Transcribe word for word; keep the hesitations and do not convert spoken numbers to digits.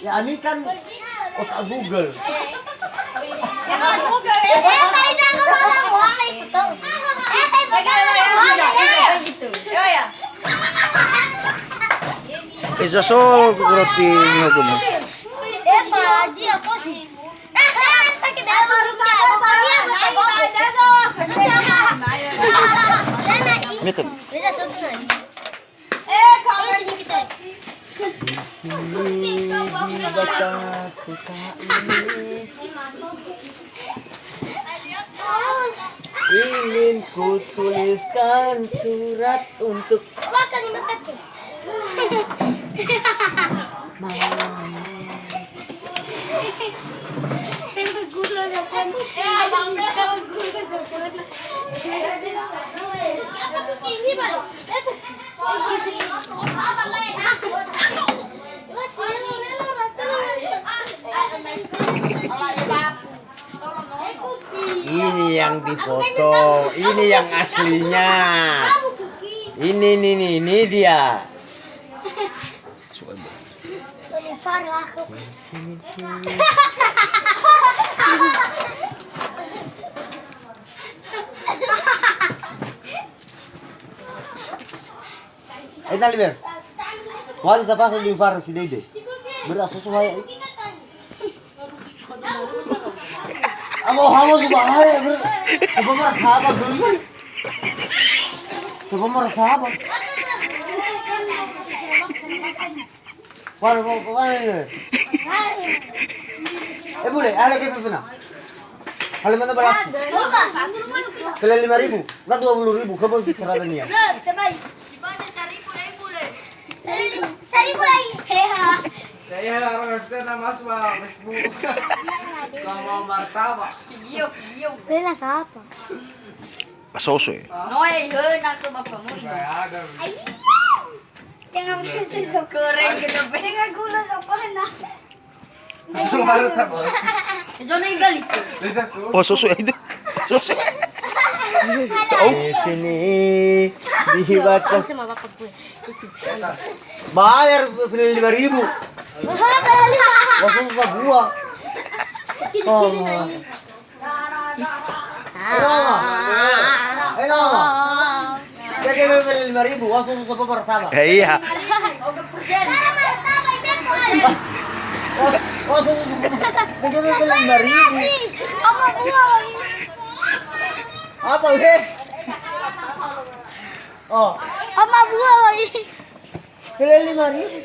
Ya, ini kan otak Google. Eza so roti nihukum. Meten. Di sini, di batas kota ini, ingin kutuliskan surat untuk Ini yang difoto, ini yang aslinya. Ini, ini, ini, ini dia. Eh, tali ber. Wali sa pasal di Far si Dede. Beras susu hai. Amo, amo, coba hai, ber-, coba martabak dulu. Coba martabak. Wah, wah, wah, wah. Eh, boleh, ada ke pernah? Hal mana balas? Kalian lima ribu, kan dua puluh ribu, kamu sekarang ni ya? Saribu lagi. Saya orang F T nama semua Facebook. Sama martabak. Video, video. Lela siapa? Basoso ya. Noe, he, nangke bapak mu ini. Jangan. Goreng gedebek. Dengan gula sopana. Zona igal itu. Oh, susu ya itu. Susu. Tahu? Di sini, di batas. Bayar lima ribu. Wah, susu gua. Oh. Enawa. Enawa. Jaga bebel lima ribu, wah, susu sapa martabak. Eh, iya. Wah, wah, susu sapa. Jaga bebel lima ribu. Apa, weh? Oh. Apa buah lagi? Beli lima ribu.